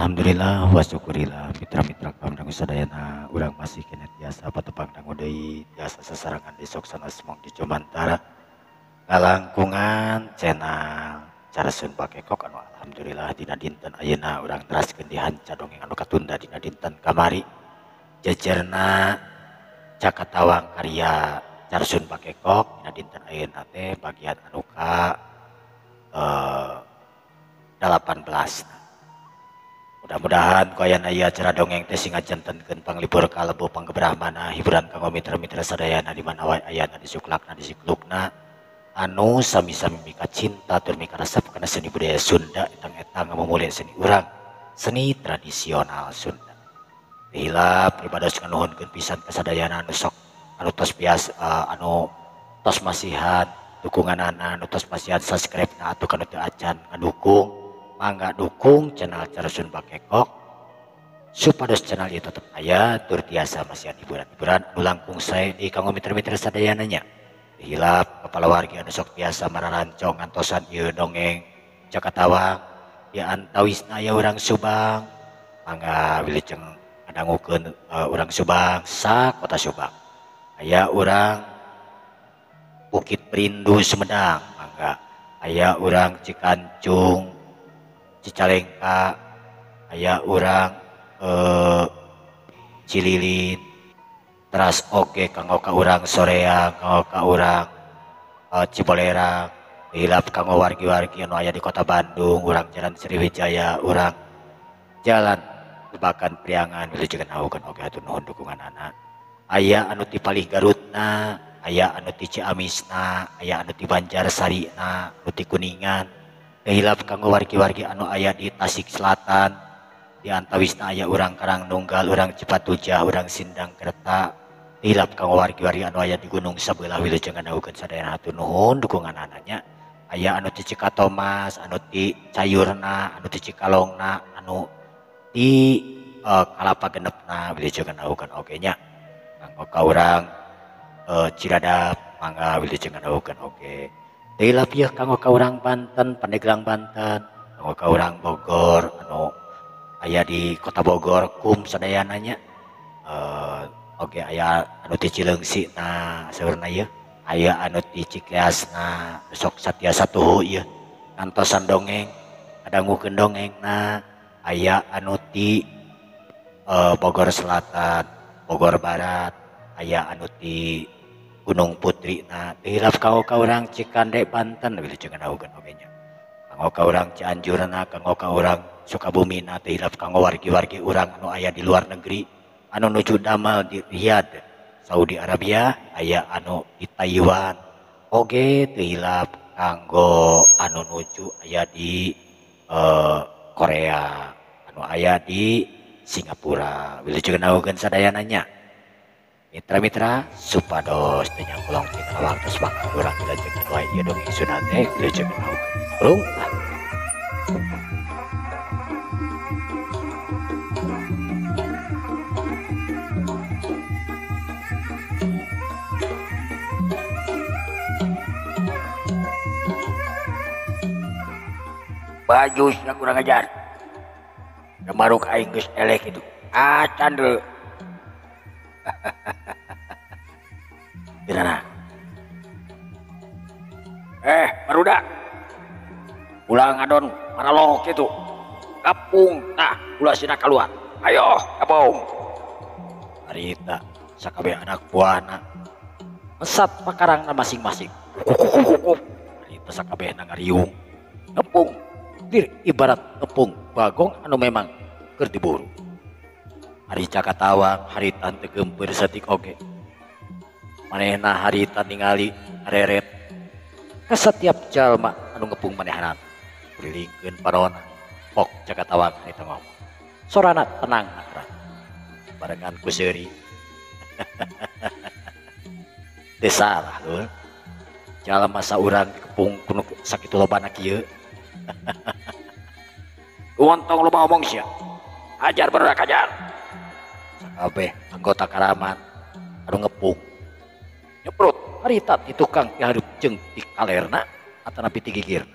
Alhamdulillah wa syukurillah mitra-mitra kaum dangu sadayana urang masih keneh tiasa patepang dangu deui tiasa sasarangan di sok sanes mong di Jomantara ngalangkungan channel Carasun Bakekok anu alhamdulillah dina dinten ayeuna urang teraskeun dihanca dongeng anu katunda dina dinten kamari jejerna Jaka Tawang karya Carasun Bakekok dina dinten ayeuna teh bagian anu ka 18. Mudah-mudahan ku ayana ieu acara dongeng teh sing ngajantenkeun panglipur kalebu panggebrahmana hiburan kanggo mitra-mitra sadayana di mana wae ayana di suklakna di siklukna anu sami-sami mika cinta tur mika resep kana seni budaya Sunda etang-etang ngamumule seni urang seni tradisional Sunda. Hilap pribados nganuhunkeun pisan ka sadayana anu sok anu tos biasa anu tos masihan dukunganana anu tos masihan subscribe na atuh kana teu acan ngadukung mangga dukung channel Carasun Bakekok supados channel ieu tetep aya tur tiasa masihan hiburan-hiburan anu langkung sae di kanggo mitra-mitra sadayana nya. Hilap kepala wargi anu sok biasa mararancong ngantosan ieu dongeng Jaka Tawang di antawisna aya urang Subang mangga wilujeng ngadangukeun urang Subang sa kota Subang aya urang Bukit Perindu Sumedang mangga aya urang Cikancung Cicalengka aya urang Cililin teras oge kanggo ka urang Soreang kanggo ka urang Cibolerang hilap kanggo wargi-wargi anu aya di kota Bandung urang Jalan Sriwijaya urang Jalan Babakan Priangan wilujeng ngawukeun oge hatur nuhun dukunganana aya anu ti palih Garutna aya anu ti Ciamisna aya anu ti Banjarsarina anu ti Kuningan hilap kanggo wargi-wargi anu aya di Tasik Selatan di antawisna aya urang Karangnunggal urang Cipatujah urang Sindang Kerta hilap kanggo wargi-wargi anu aya di Gunung Sabelah wilujeng ngawukeun sadayana hatur nuhun dukunganana nya aya anu ti Cikatomas anu ti Cayurna anu ti Cikalongna anu ti Kalapa Genepna wilujeng ngawukeun oge nya kanggo ka urang Ciradap mangga wilujeng ngawukeun oge. Hilap ieu kanggo ka urang Banten Pandeglang Banten kanggo ka urang Bogor anu aya di kota Bogor kum sadayana nya oge aya anu ti Cileungsi na saurna ieu aya anu ti Cikeasna sok satiasa tuhu ieu ngantosan dongeng ngadangukeun dongengna aya anu ti Bogor Selatan Bogor Barat aya anu ti Gunung Putri na hilap kanggo ka urang Cikande Banten wilujeng ngawukeun oge nya kanggo ka urang Cianjurna kanggo ka urang Sukabumina teh hilap kanggo wargi-wargi urang anu aya di luar negeri anu nuju damel di Riyadh Saudi Arabia aya anu di Taiwan oge teu hilap kanggo anu nuju aya di Korea anu aya di Singapura wilujeng ngawukeun sadayana nya mitra-mitra supados teu nyangkolong tina waktos waktu urang wilujeng wae ieu dongeng Sunda teh wilujeng ngawukeun rung. Baju sia kurang ajar. Kemaruk aing geus eleh kitu. Acan deui. Dirana. Barudak. Ulah ngadon maralok kitu. Kapung tah ulah sina kaluar. Ayo, kapung. Harita sakabeh anak buahna mesat pakarangna masing-masing. Harita sakabehna ngariung. Ngepung dir ibarat ngepung bagong anu memang keur diburu. Hari Jaka Tawang harita teu geumpeur saeutik oge. Manehna harita ningali areret ka satiap jalma anu ngepung manehna. Kulilingkeun parona pok Jaka Tawang harita ngomong. Sorana tenang akrab. Barengan ku seuri. Teu salah lur. Jalma saurang dikepung ku nu sakitu lobana kieu. Untong loba omong sia. Ajar barudak ajar. Sakabeh anggota karaman anu ngepung nyeprut harita ti tukang ti hareup jeung ti kalerna atanapi ti gigirna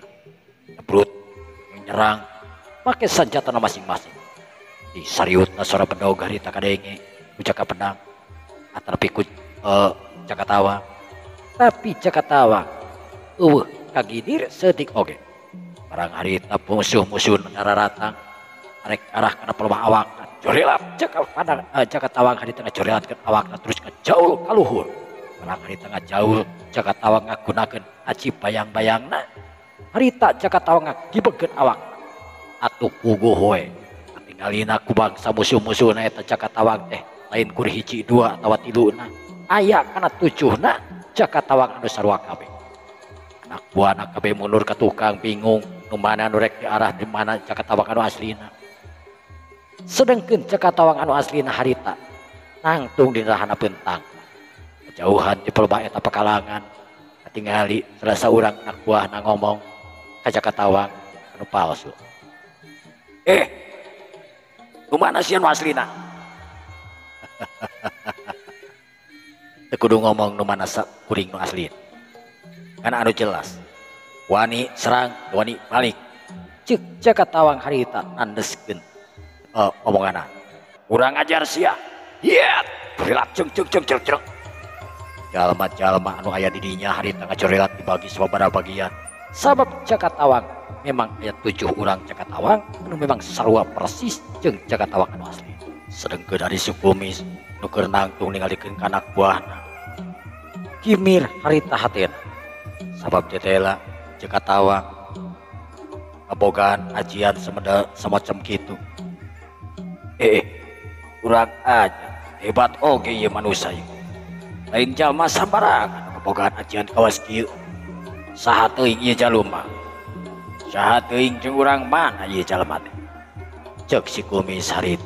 nyeprut nyerang make sanjatana masing-masing. Di sariutna sora bedog harita kadenge ku Jaka Pedang atanapi ku Jaka Tawang. Tapi Jaka Tawang eueuh kagidir seutik oge. Barang harita musuh-musuh ngararatang arek arah kana pelomah awakna. Jorelat Jaka Padang Jaka Tawang harita ngajorelatkeun awakna terus ngajaul ka luhur. Barang harita ngajaul Jaka Tawang ngagunakeun aji bayang-bayangna. Harita Jaka Tawang ngagibegkeun awakna. Atuh puguh we. Katingalina ku bangsa musuh-musuhna eta Jaka Tawang teh lain kur hiji dua atawa tiluna. Aya kana tujuhna Jaka Tawang anu sarua kabeh. Anak buahna kabeh mundur ka tukang bingung nu mana nu rek diarah di mana Jaka Tawang anu aslina. Sedengkeun Jaka Tawang anu aslina harita nangtung dina hanapeun tangkal. Kajauhan di pelbah eta pekalangan katingali salah saurang anak buahna ngomong ka Jaka Tawang anu palsu. Nu mana sia nu aslina? Teu kudu ngomong nu mana kuring nu aslina. Kan anu jelas. Wani serang, wani balik. Ceuk Jaka Tawang harita nandeskeun omonganna. Kurang ajar sia. Hiat, jorelat jeung jeung jeung jeung jeung. Jalma-jalma anu aya di dinya harita ngajorelat dibagi sababaraha bagian. Sabab Jaka Tawang memang aya 7 urang Jaka Tawang anu memang sarua persis jeung Jaka Tawang anu asli. Sedengkeun ari si Kumis nu keur nangtung ningalikeun ka anak buahna. Kimir harita hatena. Sabab tetela Jaka Tawang kabogaan ajian semacam kitu. Kurang aja hebat oge ieu manusia ieu. Lain jalma sambarangan kabogaan ajian kawas kieu. Saha teuing ieu jalma? Saha teuing jeung urang mana ieu jalma teh? Ceuk si Kumis harita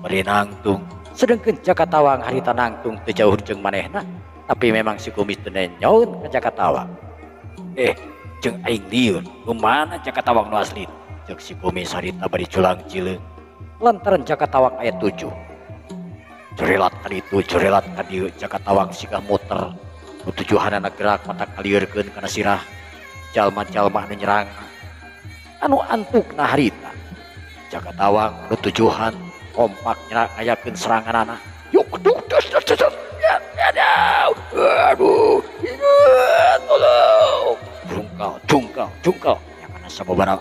bari nangtung. Sedengkeun Jaka Tawang harita nangtung teu jauh jeung manehna, tapi memang si Kumis teu nenyoeun ka Jaka Tawang. Jeung aing lieur, nu mana Jaka Tawang nu asli? Ceuk si Kumis harita bari culang cileung. Lantaran Jaka Tawang aya 7. Jorelat ka ditu, jorelat ka dieu, Jaka Tawang sigah muter. Nu tujuhanana gerak mata kalieurkeun kana sirah jalma-jalma anu nyerang. Anu antukna harita. Jaka Tawang nu tujuhan kompak nyerang ngayakeun seranganana. Yuk duk dus dus dus. Ya, aduh, tolong. Jungkal, jungkal, jungkal. Ya kana sababaraha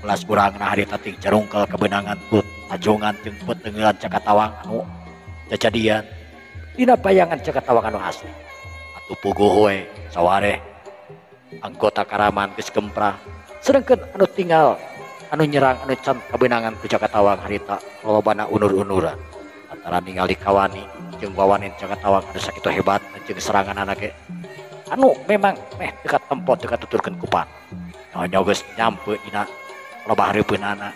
belas urangna harita ting jarungkal kebenangan ku tajongan jeung petengeulan Jaka Tawang anu jajadian dina bayangan Jaka Tawang anu asli. Atuh puguh we sawareh anggota karaman geus gemprah. Sedengkeun anu tinggal anu nyerang anu can kabeunangan ku Jaka Tawang harita lolobana unur-unuran. Antara ningali kawani jeung wawanin Jaka Tawang anu sakitu hebat jeung seranganana ge anu memang meh dekat tempo dekat tuturkeun ku pan. Nyonya geus nyampe dina loba hareupeunana.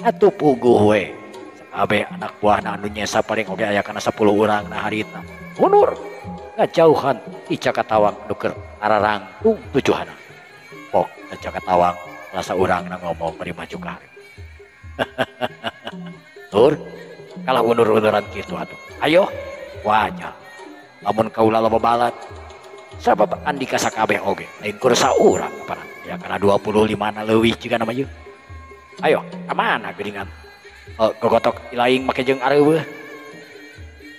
Atuh puguh we sakabeh anak buahna anu nyesa paling oge aya kana 10 urang na harita. Mundur ngajauhan ti Jaka Tawang anu keur ararangtung tujuhana. Pok Jaka Tawang rasa urangna ngomong bari maju ka hareup. Tur kalah unur-unuran kitu atuh. Ayo wajah lamun kaula loba balat sabab andika sakabeh oge lain kur saurang kapanan ya kana 25 na leuwih jiga nama ieu. Ayo ka mana geuningan gogotok ilaing make jeung areuweuh.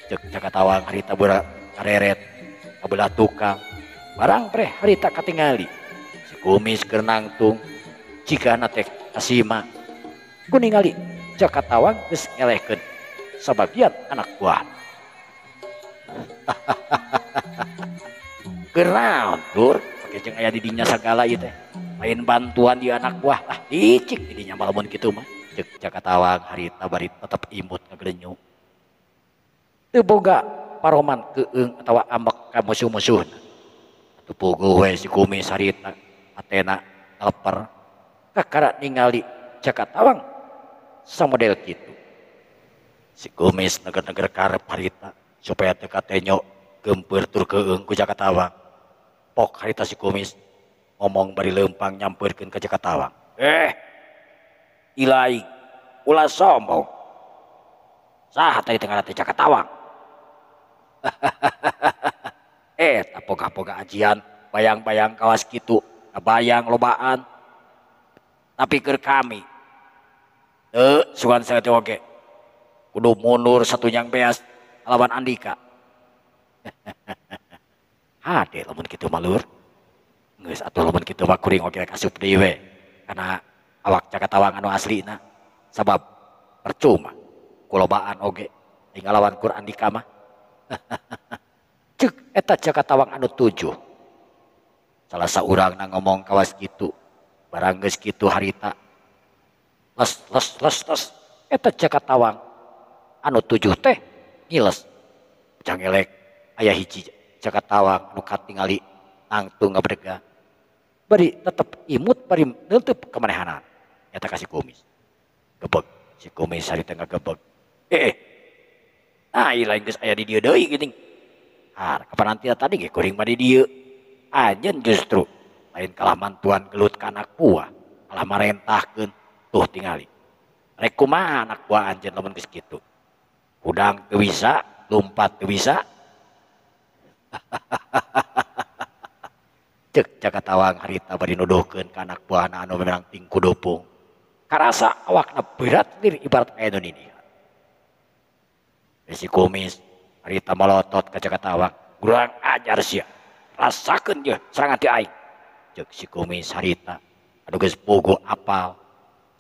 Ceuk Jaka Tawang harita beura kareret kabelah tukang. Barang preh harita katingali si Kumis keur nangtung jigana teh kasima. Ku ningali Jaka Tawang geus ngelehkeun sabagian anak buah. Geuraon tur pake jeung aya di dinya sagala ieu teh. Lain bantuan di anak buah lah icik di dinya malamun kitu mah. Ceuk Jaka Tawang harita bari tetep imut ngagrenyu. Teu boga paroman keung atawa ambek ka musuh-musuhna. Atuh puguh we si Kumis harita atena leper kakara ningali Jaka Tawang samodel kitu. Si Kumis neger-neger karep harita supaya teu katenyo geumpeur tur keung ku Jaka Tawang. Pok harita si Kumis ngomong bari leumpang nyampeurkeun ka Jaka Tawang. Ilaing ulah sombong. Saha tadi tengah teh Jaka Tawang? Poga-poga ajian bayang-bayang kawas kitu, bayang lobaan. Tapi keur kami teu sugan saeutik oge. Kudu mundur satunyang beas lawan Andika. Hade lamun kitu mah lur. Geus atuh lamun kitu mah kuring oge rek asup deui we kana awak Jaka Tawang anu aslina. Sabab percuma kulobaan oge ing ngalawan kur Andika mah. Ceuk eta Jaka Tawang anu 7. Salah saurangna ngomong kawas kitu. Barang geus kitu harita. Les les les les eta Jaka Tawang anu 7 teh ngiles. Jangelek aya hiji Jaka Tawang anu katingali nangtung ngabedega. Bari tetep imut bari neunteup kamanehanan. Eta ka si Kumis. Gebeg si Kumis harita ngagebeg. Nah ieu lain geus aya di dieu deui geuning. Har kapan nanti tadi ge kuring mah di dieu. Anjeun justru lain kalah mantuan gelut ka anak buah, kalah marentahkeun tuh tingali. Rek kumaha anak buah anjeun lamun geus kitu. Hudang teu bisa, lumpat teu bisa. Ceuk Jaka Tawang harita bari nuduhkeun ka anak buahna anu meunang tingku dupung. Karasa awakna berat lir ibarat aya nu ninihan. Si Kumis harita malotot ka Jaka Tawang, kurang ajar sia. Rasakeun ye serangan ti aing. Ceuk si Kumis harita anu geus bogo apal.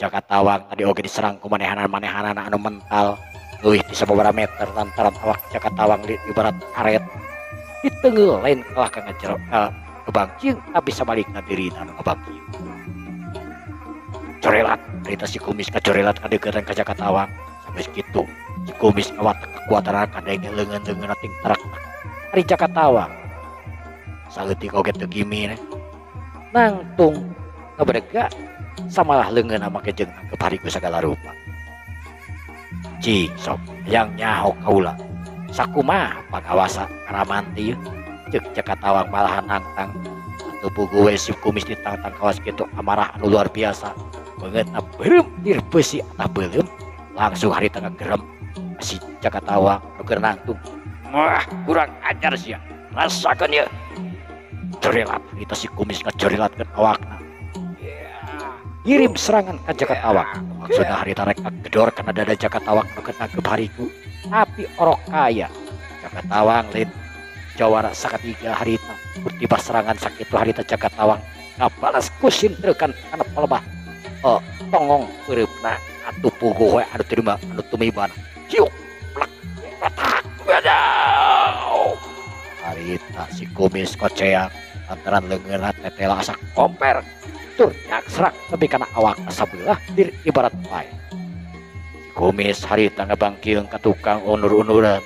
Jaka Tawang tadi oge diserang ku manehanan-manehanana anu mental leuwih ti sababaraha meter lantaran awak Jaka Tawang ibarat karet. Ditengeul lain kalah ka ngajero ngebangkiung tapi sabalikna dirina anu ngebangkiung. Corelat harita si Kumis kacorelat kadeuketan ka Jaka Tawang. Sageus kitu si Kumis ngawatek kekuatan kadenge leungeun-leungeunna ting tarak. Ari Jaka Tawang saeutik oge teu gimir nangtung ngabedega samalah leungeunna make jeung nangkep hariku sagala rupa. Cing sok hayang nyaho kaula sakumaha pangawasa karaman teh ieu. Ceuk Jaka Tawang malahan nangtang atuh puguh we si Kumis ditangtang kawas kitu amarah anu luar biasa. Beungeutna beureum lir beusi atah beuleum langsung harita ngagerem si Jaka Tawang nu keur nangtung. Wah kurang ajar sia, rasakeun ieu. Corelat harita si Kumis ngacorilatkeun awakna. Ngirim serangan ka Jaka Tawang. Maksudna harita rek ngagedor kana dada Jaka Tawang nu keur nangkep hariku. Tapi orok kaya Jaka Tawang lain jawara sakatiga harita. Tiba serangan sakitu harita Jaka Tawang ngabalas ku sintrekan kana palebah. Tongong eureupna atuh puguh we anu terima anu tumibana. Ciuk plek retak wadaw. Harita si Kumis koceak lantaran leungeunna tetela asa komper tur nyakserak tepi kana awak sabelah dir ibarat pae. Si Kumis harita ngabangkiung ka tukang unur-unuran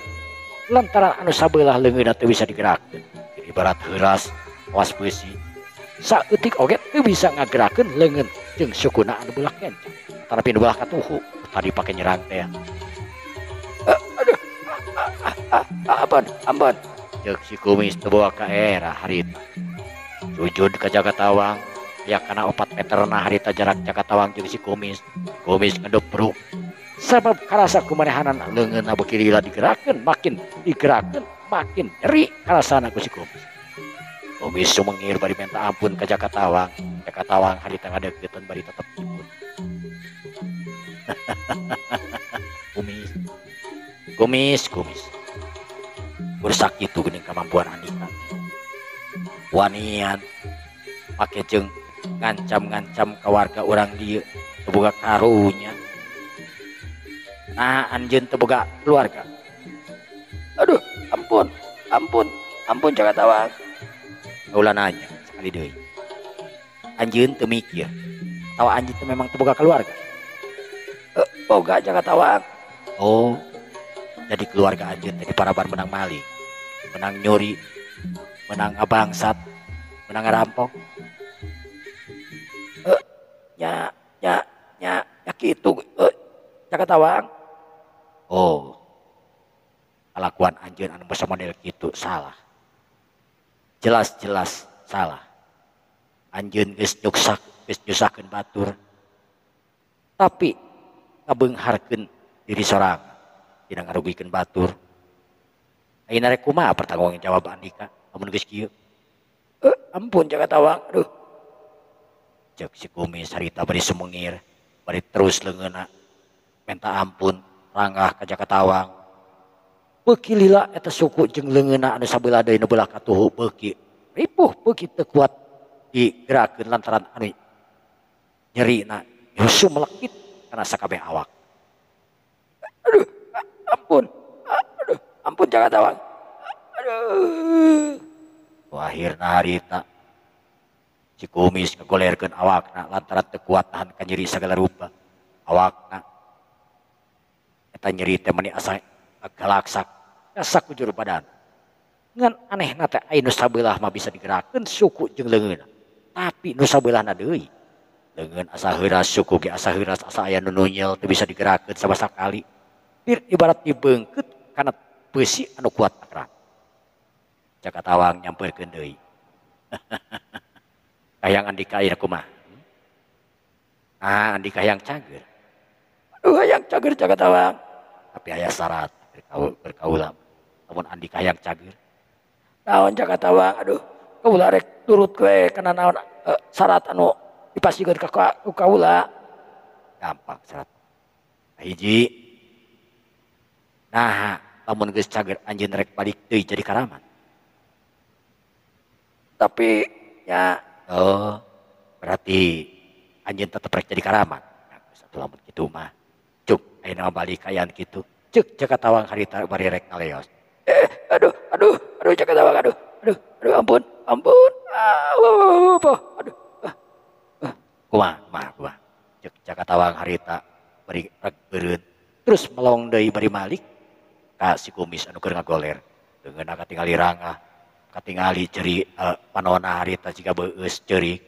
lantaran anu sabelah leungeunna teu bisa digerakkeun. Ibarat heuras awas beusi. Saeutik oge teu bisa ngagerakeun leungeun jeung sukuna anu belah kencang. Tapi nu belah katuhu tadi pake nyerang teh. Aduh. Ampun, ampun. Ceuk si Kumis teu bawa ka era harita. Sujud ka Jaka Tawang ya kana 4 meterna harita jarak Jaka Tawang jeung si Kumis. Kumis ngedepruk. Sabab karasa kumanehanan leungeunna beuki lila digerakkeun, makin digerakkeun makin nyeri karasana ku si Kumis. Kumis sumengir bari minta ampun ka Jaka Tawang. Jaka Tawang harita ngadeukeutkeun bari tetep ipun. Kumis. Kumis, Kumis. Ursak kitu geuning kamampuan Andika. Wanian make jeung ngancam-ngancam ka warga urang dieu teu boga karunya. Nah anjeun teu boga keluarga. Aduh, ampun, ampun, ampun Jaka Tawang. Kaula nanya sekali deui. Anjeun teu mikir atawa anjeun teh memang teu boga keluarga? Boga Jaka Tawang. Oh, jadi keluarga anjeun teh diparaban menang maling, menang nyuri, menang ngabangsat, menang ngarampok. Nya nya nya nya kitu Jaka Tawang. Oh, kalakuan anjeun anu basa model kitu salah. Jelas-jelas salah. Anjeun geus nyuksak, geus nyusahkeun batur. Tapi ngabeungharkeun diri sorangan, dina ngarugikeun batur. Ayeuna rek kumaha pertanggungjawab Andika lamun geus kieu? Ampun Jaka Tawang, aduh. Ceuk si Kumis harita bari sumengir, bari terus leungeunna minta ampun. Ranggah ka Jaka Tawang. Beuki lila eta suku jeung leungeunna anu sabelah deui nu belah katuhu beuki ripuh beuki teu kuat digerakeun lantaran anu nyerina nyusu melekit kana sakabeh awak. Aduh, ampun. Aduh, ampun Jaka Tawang. Aduh. Akhirna harita si Kumis ngagolerkeun awakna lantaran teu kuat nahan ka nyeri sagala rupa. Awakna eta nyeri teh meuni asa galaksak kasakujur badan. Ngan anehna teh aya nu sabelah mah bisa digerakkeun suku jeung leungeunna. Tapi nu sabelahna deui leungeun asa heuras suku ge asa heuras asa aya nu nunyel teu bisa digerakkeun sama sakali. Bir ibarat dibeungkeut kana beusi anu kuat akrab. Jaka Tawang nyamperkeun deui. Hayang Andika ieu kumaha? Ah, Andika hayang cager. Aduh, hayang cager Jaka Tawang. Tapi aya syarat berkaula. Lamun Andika hayang cager. Naon Jaka Tawang? Aduh, kaula rek turut we kana naon syarat anu dipasikeun ka kaula. Gampang syarat. Hiji. Nah, lamun geus cager anjeun rek balik deui jadi karaman. Tapi ya oh, berarti anjeun tetep rek jadi karaman. Nah, satu lamun kitu mah. Cuk, ayeuna mah balik kaayaan kitu. Cuk Jaka Tawang harita bari rek ngaleos. Aduh, aduh, aduh Jaka Tawang, aduh, aduh, aduh, ampun, ampun. Ah, aduh. Kumaha, kumaha, kumaha. Cuk Jaka Tawang harita bari rek beureun. Terus melong deui bari malik ka si Kumis anu keur ngagoler. Leungeunna katingali rangah, katingali ceri panona harita jiga beueus ceurik.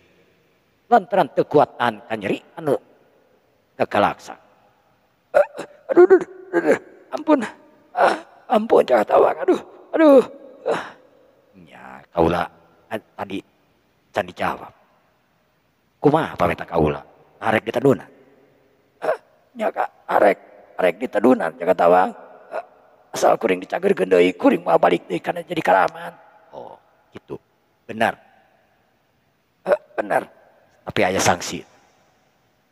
Lantaran teu kuat tahan ka nyeri anu gagalaksa. Aduh, aduh, aduh, ampun. Ah, ampun Jaka Tawang, aduh, aduh. Nya kaula tadi can dijawab. Kumaha pameta kaula? Arek ditedunan. Nya ka arek, arek ditedunan Jaka Tawang. Asal kuring dicagerkeun deui, kuring moal balik deui kana jadi karaman. Oh, gitu. Benar. Benar. Tapi aya sanksi.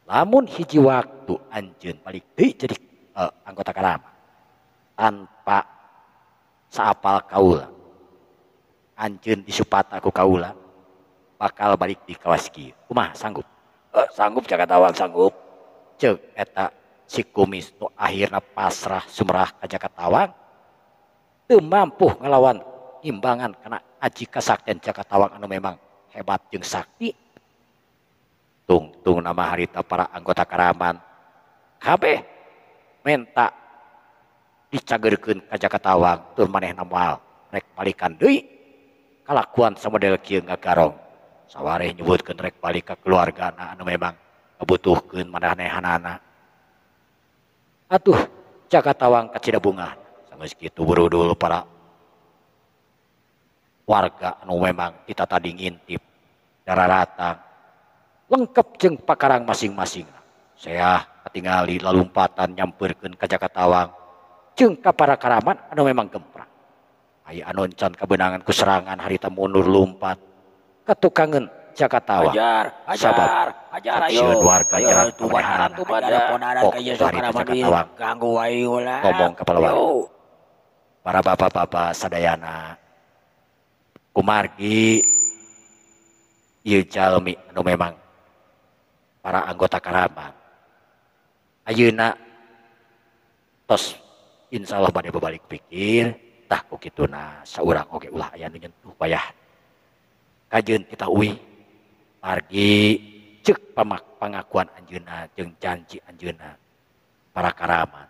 Lamun hiji waktu anjeun balik deui jadi anggota karaman tanpa saapal kaula, anjeun disupata ku kaula bakal balik di kawas kieu. Kumaha sanggup? Sanggup Jaka Tawang, sanggup. Ceuk eta si Kumis nu akhirna pasrah sumrah ka Jaka Tawang teu mampu ngelawan imbangan kana aji kasaktian Jaka Tawang anu memang hebat jeung sakti. Tungtung nama harita para anggota karaman kabeh menta dicagerkeun ka Jaka Tawang tur manehna moal rek balikan deui kalakuan samodel kieu ngagarong. Sawareh nyebutkeun rek balik ka keluargana anu memang ngabutuhkeun manehanana. Atuh Jaka Tawang kacida bungah sanggeus kitu berudul para warga anu memang kita tadi ngintip dararatang lengkap jeung pakarang masing-masing. Seah katingali lalumpatan nyamperkeun ka Jaka Tawang jeung ka para karaman anu memang gemprak. Aya anu encan kabeunangan ku serangan harita mundur lumpat katukangeun Jaka Tawang. Ajar, Sabab ajar, ajar ayo. sieun warga Ayo, nyerang tubanan, kamanehanana. tubanan, Oh, kaya harita sokaraman Jaka ieu. Tawang Ganggu wae ulah. ngomong ka palawargi. Yo. Para bapak-bapak sadayana kumargi ieu jalmi anu memang para anggota karaman ayeuna tos insyaallah bade babalik pikir tah ku kituna saurang oge ulah aya nu nyentuh wayah kajeun kita uwi margi ceuk pangakuan anjeunna jeung janji anjeunna para karaman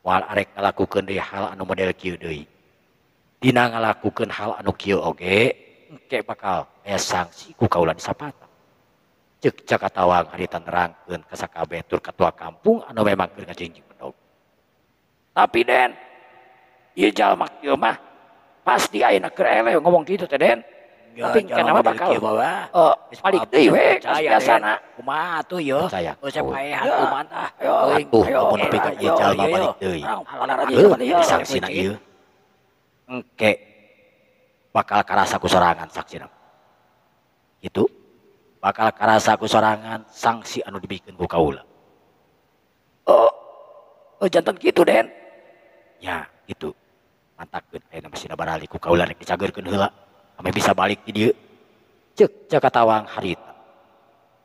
moal arek ngalakukeun deui hal anu model kieu deui. Dina ngalakukeun hal anu kieu oge engke bakal aya sanksi ku kaula disapata. Ceuk Jaka Tawang harita nerangkeun ka sakabeh tur ketua kampung anu memang keur ngajingjing bedog. Tapi Den, ieu jalma kieu mah pasti ayeuna keur eleh ngomong kitu teh Den. Ya, Tapi jalma kenapa model bakal kieu mah, wah. Geus balik maaf, deui bisa we percaya, biasana. Den. Kumaha atuh yo? Percaya. Geus paehan Ya. kumaha tah? Ayo, Teuing. Atuh, ayo, lamun nepi ka ayo, ieu jalma ayo, balik deui. Urang halangan Heuh, ieu, ieu. sangsina ieu. Engke bakal karasa ku sorangan saksina. Gitu. Bakal karasa ku sorangan sanksi anu dibikeun ku kaula. Oh, Jantan kitu Den. Ya gitu. Mantakeun ayeuna masih baralik ku kaula rek dicageurkeun heula. Ame bisa balik di dieu. Ceuk Jaka Tawang harita.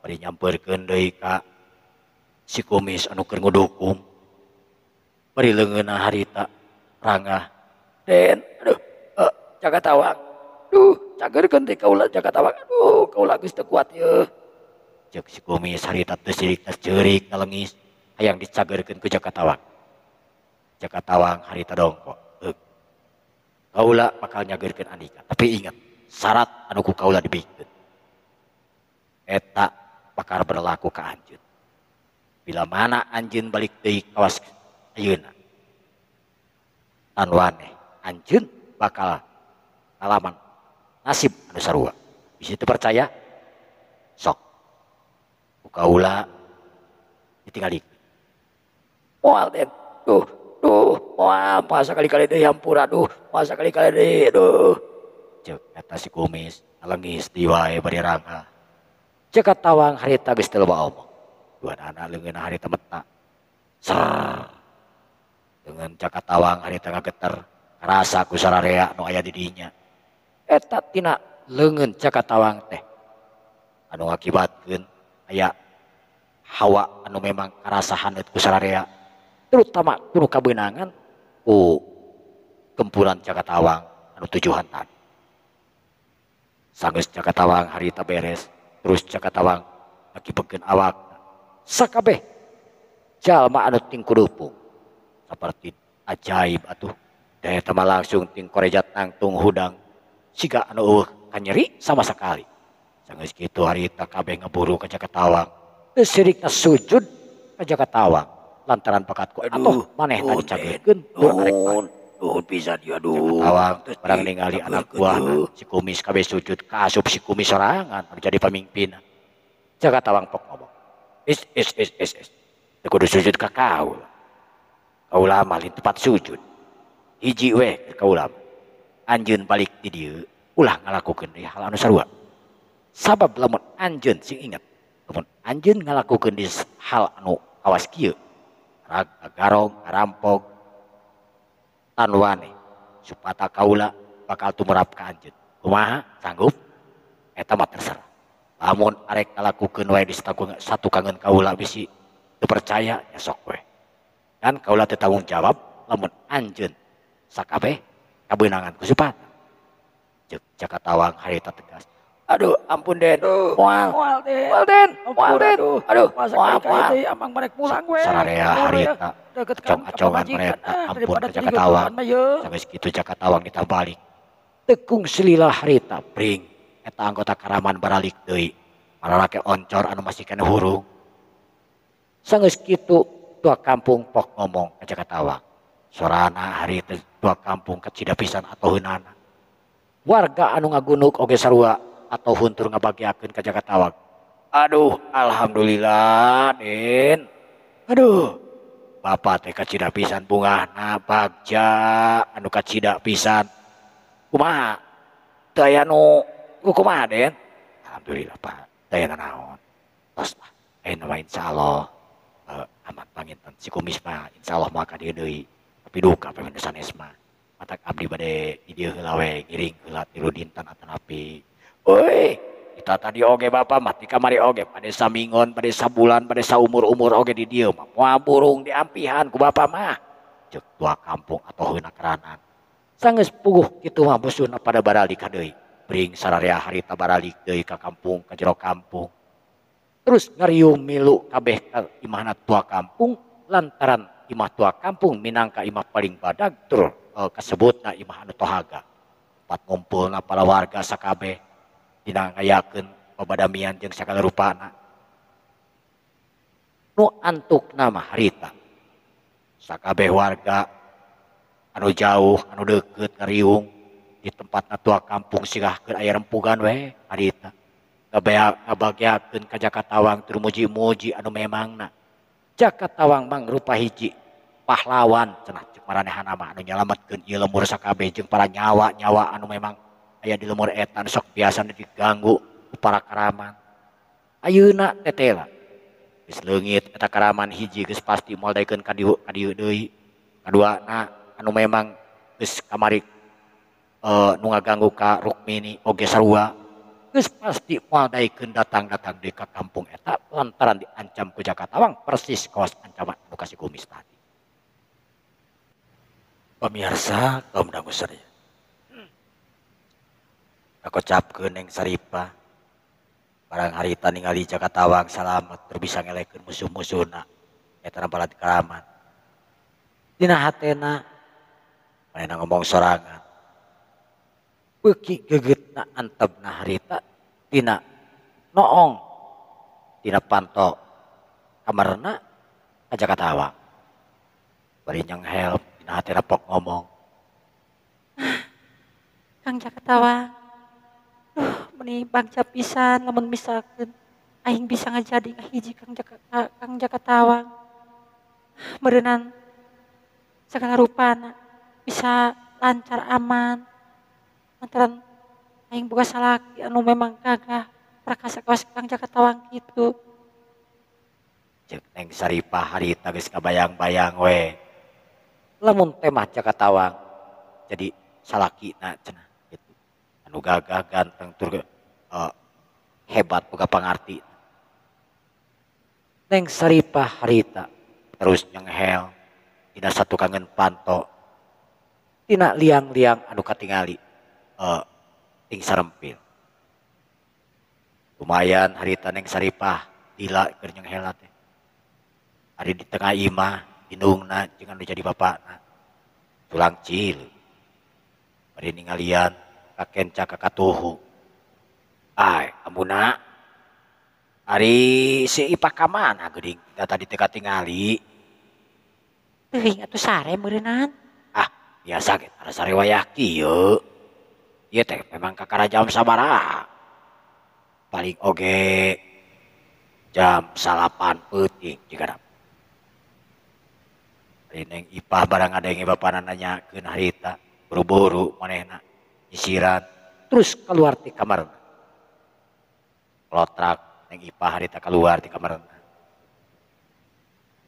Bari nyampeurkeun deui ka si Kumis anu keur ngudukum. Bari leungeunna harita rangah. Den, aduh, Jaka Tawang. Duh, cageurkeun teh kaula Jaka Tawang. Aduh, kaula geus teu kuat yeuh. Ceuk si Kumis harita teu sirik teu ceurik nalengis hayang dicageurkeun ku Jaka Tawang. Jaka Tawang harita dongkok. Kaula bakal nyageurkeun andika, tapi ingat syarat anu ku kaula dibikeun. Eta bakal berlaku ka anjeun. Bila mana anjeun balik deui kawas ayeuna. Tan waneh anjeun bakal ngalaman nasib anu sarua. Bisi teu percaya? Sok. Ku kaula ditinggalikeun. Moal Den. Duh, duh, moal masa kali-kali deui hampura duh, masa kali-kali deui duh. Ceuk eta si Kumis nalengis di wae bari rangah. Jaka Tawang harita geus teu loba omong. Duanana leungeunna harita meta. Ser. Leungeun Jaka Tawang harita ngageter karasa ku sararea nu aya di dinya. Eta tina leungeun Jaka Tawang teh anu ngakibatkeun aya hawa anu memang karasa haneut ku sararea, terutama kudu kabeunangan ku gempuran Jaka Tawang anu tujuhan tadi. Sanggeus Jaka Tawang harita beres, terus Jaka Tawang ngakibekeun awak sakabeh jalma anu ting kudupung saperti ajaib atuh daya tama langsung ting korejat nangtung hudang siga anu eueuh kanyeri sama sekali. Sanggeus kitu harita kabeh ngeburu ka Jaka Tawang, teu sirikna sujud ka Jaka Tawang lantaran pakatku atuh manehna dicageurkeun tur arek balik. Nuhun pisan ieu aduh. Jaka Tawang barang ningali anak buahna si Kumis kabeh sujud kaasup si Kumis sorangan anu jadi pamimpinna. Jaka Tawang pok ngomong, "Is is is is is. Teu kudu sujud ka kaula. Kaula mah lain tempat sujud. Hiji we keur kaula. Anjeun balik di dieu ulah ngalakukeun deui hal anu sarua. Sabab lamun anjeun sing inget, lamun anjeun ngalakukeun deui hal anu kawas kieu, rag garong ngarampok tan wane supata kaula bakal tumrap ka anjeun. Kumaha sanggup? Eta mah terserah. Lamun arek ngalakukeun wae di satu kangen kaula bisi teu percaya ya sok we. Dan kaula teu tanggung jawab lamun anjeun sakabeh kabeunangan ku supata." Ceuk Jaka Tawang harita tegas. Aduh, ampun Den. Moal. Moal Den. Moal Den. Moal Den. Aduh, masa kali-kali amang merek pulang we. Sararea harita acong-acongan mereka ampun ka Jaka Tawang. Sanggeus kitu Jaka Tawang ditabalik. Tekung selila harita bring eta anggota karaman baralik deui. Mararake oncor anu masih keneh hurung. Sanggeus kitu tua kampung pok ngomong ka Jaka Tawang. Sorana harita tua kampung kacida pisan atoheunana. Warga anu ngagunuk oge sarua atau huntur ngabagiakeun ka Jaka Tawang. Aduh, alhamdulillah, Den. Aduh, bapak teh kacida pisan bungahna bagja anu kacida pisan. Kumaha? Teu aya nu kumaha, Den? Alhamdulillah, Pak. Teu aya nanaon. Tos lah, ayeuna mah insyaallah aman panginten si Kumis mah insyaallah moal ka dieu deui. Tapi duka pamina sanes mah. Matak abdi bade di dieu heula we ngiring heula 3 dinten atanapi. Euy, kita tadi oge bapak mah ti kamari oge pada samingon, pada sabulan, pada saumur-umur oge di dieu mah moal burung diampihan ku bapak mah. Ceuk tua kampung atau heuna keranan. Sanggeus puguh kitu mah musuhna pada baralik deui. Bring sararea harita baralik deui ka kampung, ka jero kampung. Terus ngariung milu kabeh ka imahna tua kampung lantaran imah tua kampung minangka imah paling badag tur kasebutna imah anu tohaga. Tempat ngumpulna para warga sakabeh dina ngayakeun babadamian jeung sagala rupana. Nu antukna mah harita sakabeh warga anu jauh anu deukeut ngariung di tempatna tua kampung sigah keur aya rempugan we harita. Ngabagiakeun ka Jaka Tawang tur muji-muji anu memangna. Jaka Tawang mangrupa hiji pahlawan cenah ceuk maranehana mah anu nyalametkeun ieu lemur sakabeh jeung para nyawa-nyawa anu memang aya di lemur eta anu sok biasana diganggu ku para karaman. Ayeuna tetela Geus leungit eta karaman hiji geus pasti moal daekeun ka dieu deui. Kaduana anu memang geus kamari nu ngaganggu ka Rukmini oge sarua. Geus pasti moal daekeun datang-datang deui ka kampung eta lantaran diancam ku Jaka Tawang persis kawas ancaman anu ka si Kumis tadi. Pemirsa kaum dangu sadaya. Kakocapkeun Neng Saripah barang harita ningali Jaka Tawang salamet tur bisa ngelekeun musuh-musuhna eta balad karaman. Dina hatena manehna ngomong sorangan. Beuki gegetna antepna harita tina noong tina panto kamarna ka Jaka Tawang. Bari nyenghel dina hatena pok ngomong. Kang Jaka Tawang, duh meni bagja pisan lamun misalkeun aing bisa ngajadi ngahiji Kang Jaka Tawang. Meureunan segala rupana bisa lancar aman. Lantaran aing boga salaki anu memang gagah prakasa kawas Kang Jaka Tawang kitu. Ceuk Neng Saripah harita geus kabayang-bayang we. Lamun teh mah Jaka Tawang jadi salakina cenah gitu. Anu gagah ganteng tur hebat boga pangarti. Neng Saripah harita terus nyenghel dina satukangeun panto tina liang-liang anu katingali ting sarempil. Lumayan harita Neng Saripah lila keur nyenghel teh. Ari di tengah imah indungna jeung anu jadi bapakna. Tulang cil. Bari ningalian ka kenca ka katuhu. Ai, ambuna. Ari si Ipah ka mana geuning da tadi teh katingali. Teuing atuh sare meureunnan. Ah, biasa ge tara sare wayah kieu. Ieu teh memang kakara jam sabaraha. Paling oge jam 9 peuting jigana. Ari Neng Ipah barang ngadenge bapana nanyakeun harita, buru-buru manehna nyisiran terus keluar ti kamarna. Lotrak Neng Ipah harita keluar ti kamarna.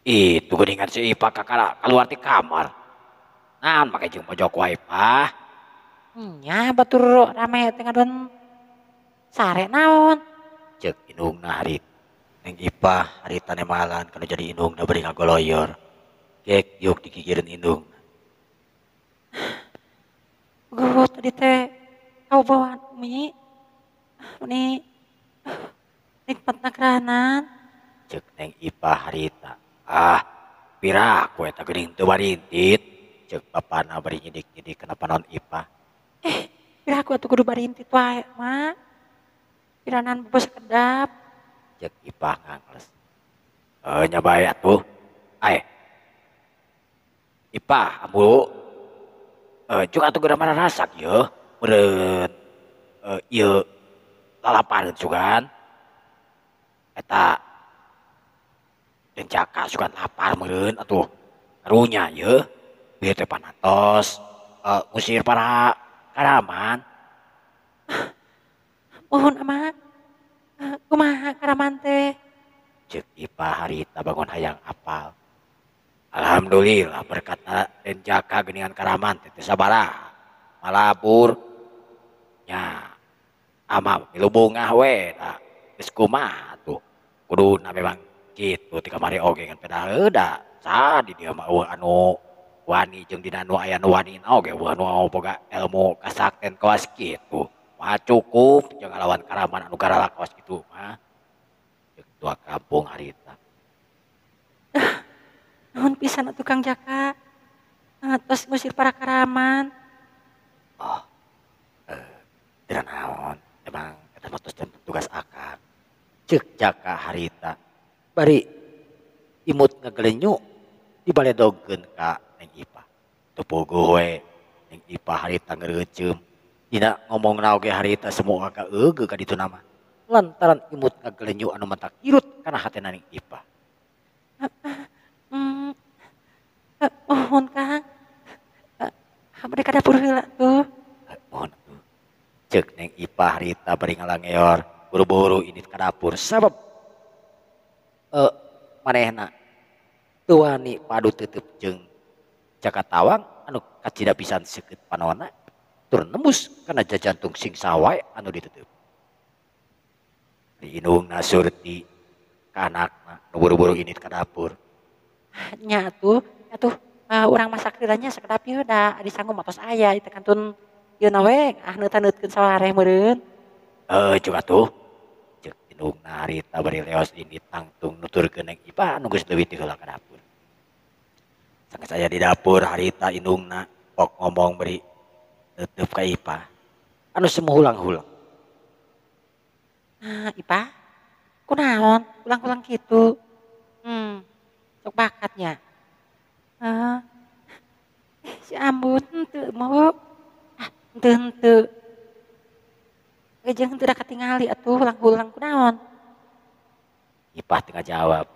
Itu geuningan si Ipah kakara keluar ti kamar. Naon make jeung mojok wae Pah? Nya batur rame teh ngadon sare naon? Ceuk indungna harita. Neng Ipah harita nemalan kana jadi indungna bari ngagoloyor. Gek yuk digigireun indungna. Guh tadi teh kaubawaan umi. Meni nikmatna keranan. Ceuk Neng Ipah harita. Ah, piraku eta geuning teu barintit. Ceuk bapana bari nyidik-nyidik kana panon Ipah. Piraku atuh kudu barintit wae mah. Piranan bobo sakedap. Ceuk Ipah ngangles. Nya bae atuh. Ae. Ipah ambu. Juga atuh geura mararasak yeuh. Meureun ieu lalapareun sugan. Eta Den Jaka sugan lapar meureun atuh. Karunya yeuh. Bieu teh panatos ngusir para karaman. Mohon ama. Kumaha karaman teh? Ceuk Ipah harita bangun hayang apal. Alhamdulillah berkat Den Jaka geuningan karaman teh teu sabaraha. Malabur nya ama milu bungah we da geus kumaha tuh. Kuduna memang kitu ti kamari oge ngan pedah da saha di dieu mah eueuh anu wani jeung dina nu aya nu wani oge eueuh nu boga ilmu kasakten kawas kitu. Mah cukup jeung ngalawan karaman anu garalak kawas kitu mah. Ceuk tua kampung harita. Nuhun pisan atuh Kang Jaka. Tos ngusir para karaman. Oh, teu naon, emang eta mah tos tugas akang. Ceuk Jaka harita. Bari imut ngagelenyu dibaledogkeun ka Neng Ipah. Teu puguh we Neng Ipah harita ngereuceum. Dina ngomongna oge harita semua ka eugeuk ka dituna mah. Lantaran imut ngagelenyu anu matak irut kana hatena Neng Ipah. Mohon Kang. Abdi ka dapur heula tuh. Mohon atuh. Ceuk Neng Ipah harita bari ngalangeor buru-buru indit ka dapur sabab Manehna teu wani padu tetep jeung Jaka Tawang anu kacida pisan seukeut panona tur nembus kana jajantung sing sawae anu ditutup. Ari indungna Surti ka anakna nu buru-buru indit ka dapur. Nya atuh, atuh urang masak heula nya sakedap ieu da ari sangu mah tos aya ieu teh kantun ieu na we ah neutan-neutkeun sawareh meureun. Heuh cuk atuh. Ceuk indungna harita bari leos indit tangtung nuturkeun Neng Ipah anu geus leuwih ti heula ka dapur. Sanggeus aya di dapur harita indungna pok ngomong bari neuteup ka Ipah anu semu hulang-hulang. Ah, Ipah, kunaon hulang-hulang kitu? Sok bakatnya. Si Ambon henteu mau. Ah, henteu henteu. Jeung henteu da katingali atuh hulang-hulang kunaon? Ipah teu ngajawab.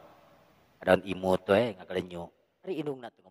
Adaon imut we ngagalenyo. Ari indungna teu